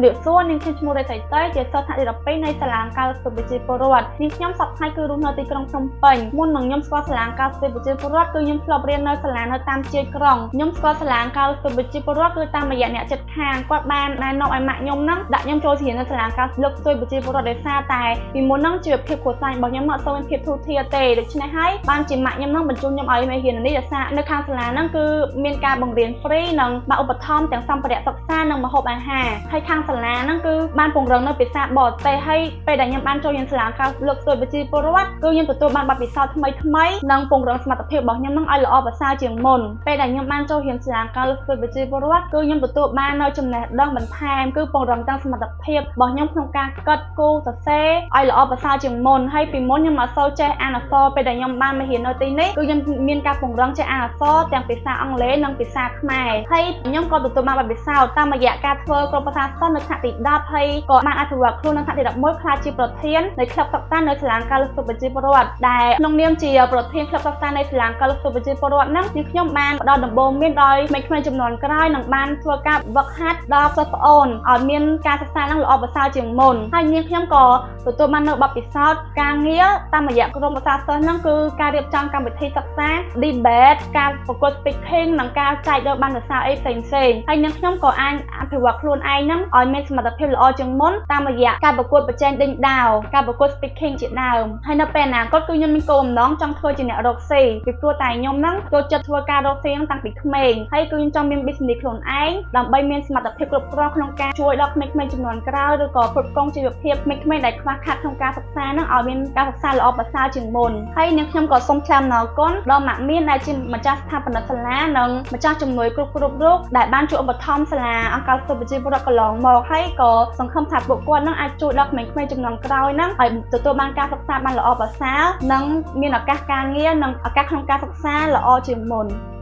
រាបសួរនាងខ្ញុំឈ្មោះរេសីតៃជាសិស្សថ្នាក់ទី12នៃសាលាការស្ទប្រជាពលរដ្ឋនាងខ្ញុំសប្តាហ៍គឺរស់នៅទីក្រុងភ្នំពេញមុននឹងខ្ញុំស្គាល់សាលាការស្ទប្រជាពលរដ្ឋគឺខ្ញុំធ្លាប់រៀននៅសាលានៅតាមជាយក្រុងខ្ញុំស្គាល់សាលាការស្ទប្រជាពលរដ្ឋគឺតាមរយៈអ្នកជិតខាងគាត់បានណែនាំឲ្យម៉ាក់ខ្ញុំហ្នឹងដាក់ខ្ញុំចូលរៀននៅសាលាការលើកស្ទួយប្រជាពលរដ្ឋដោយសារតែពីមុនហ្នឹងជីវភាពគ្រួសាររបស់ខ្ញុំអត់សូវមានភាពធូរធារទេដូច្នេះហើយបានជាម៉ាក់ខ្ញុំហ្នឹងបញ្ជូនខ្ញុំឲ្យមករៀននេះដោយសារនៅខាងសាលាហ្នឹងគឺមានការបង្រៀន free និងបានឧបត្ថម្ភទាំងសម្ភារៈសិក្សានិងម្ហូបអាហារហើយខាងសាលាហ្នឹងគឺបានពង្រឹងនៅភាសាបរទេសហើយពេលដែលខ្ញុំបានចូលរៀនសាលាការលើកស្ទួយប្រជាពលរដ្ឋគឺខ្ញុំទទួលបានបទពិសោធន៍ថ្មីថ្មីនិងពង្រឹងសមត្ថភាពរបស់ខ្ញុំហ្នឹងឲ្យល្អប្រសើរជាងមុនពេលដែលខ្ញុំបានចូលរៀនសាលាការលើកស្ទួយប្រជាពលរដ្ឋគឺខ្ញុំទទួលបាននៅចំណេះដឹងបន្ថែមគឺពង្រឹងទាំងសមត្ថភាពរបស់ខ្ញុំក្នុងការគិតគូរសរសេរឲ្យល្អប្រសើរជាងមុនហើយពីមុនខ្ញុំអត់សូវចេះអានអក្សរពេលដែលខ្ញុំបានមករៀននៅទីនេះគឺខ្ញុំមានការពង្រឹងចេះអានអក្សរទាំងភាសាអង់គ្លេសនិងភាសាខ្មែរហើយខ្ញុំក៏ទទួលបានបទពិសោធន៍តាមរយៈការធ្វើក្រុមប្រឹក្សាសិស្សនៅថ្នាក់ទី10ហើយក៏បានអភិវឌ្ឍខ្លួននៅថ្នាក់ទី11ក្លាយជាប្រធាននៃក្លឹបសិក្សានៅសាលាការលើកស្ទួយប្រជាពលរដ្ឋដែលក្នុងនាមជាប្រធានក្លឹបសិក្សានៃសាលាការលើកស្ទួយប្រជាពលរដ្ឋហ្នឹងនាងខ្ញុំបានផ្ដល់ដំបូន្មានដល់ក្មេងៗជំនាន់ក្រោយនិងបានធ្វើការវឹកហាត់ដល់សិស្សប្អូនឲ្យមានការសិក្សាហ្នឹងល្អប្រសើរជាងមុនហើយនាងខ្ញុំក៏ទទួលបាននៅបទពិសោធន៍ការងារតាមរយៈក្រុមប្រឹក្សាសិស្សហ្នឹងគឺការរៀបចំកម្មវិធីសិក្សា debate ការប្រកួត speaking និងការចែកយកបានសរសើរអីផ្សេងផ្សេងហើយនាងខ្ញុំក៏អាចអភិវឌ្ឍខ្លួនឯងហ្នឹងឲ្យមានសមត្ថភាពល្អជាងមុនតាមរយៈការប្រកួតប្រជែងដេញដោលការប្រកួត speaking ជាដើមហើយនៅពេលអនាគតគឺខ្ញុំមានគោលបំណងចង់ធ្វើជាអ្នករកស៊ីពីព្រោះតែខ្ញុំហ្នឹងចូលចិត្តធ្វើការរកស៊ីហ្នឹងតាំងពីក្មេងហើយគឺខ្ញុំចង់មាន business ខ្លួនឯងដើម្បីមានសមត្ថភាពគ្រប់គ្រាន់ក្នុងការជួយដល់ក្មេងៗជំនាន់ក្រោយឬក៏ផ្គត់ផ្គង់ជីវភាពក្មេងៗដែលខ្វះខាតក្នុងការសិក្សាហ្នឹងឲ្យមានការសិក្សាល្អប្រសើរជាងមុនហើយនាងខ្ញុំក៏សូមថ្លែងអំណរគុណដល់ម៉ាក់មានដែលជាម្ចាស់ស្ថាបនិកសាលានិងម្ចាស់ជំនួយគ្រប់គ្រប់រូបដែលបានជួយឧបត្ថម្ភសាលាអង្គការសុប្រជាពលរដ្ឋកន្លងមកហើយក៏សង្ឃឹមថាពួកគាត់នឹងអាចជួយដល់ក្មេងៗជំនាន់ក្រោយហ្នឹងឲ្យទទួលបានការសិក្សាបានល្អប្រសើរនិងមានឱកាសការងារនិងឱកាសក្នុងការសិក្សាល្អជាងមុន។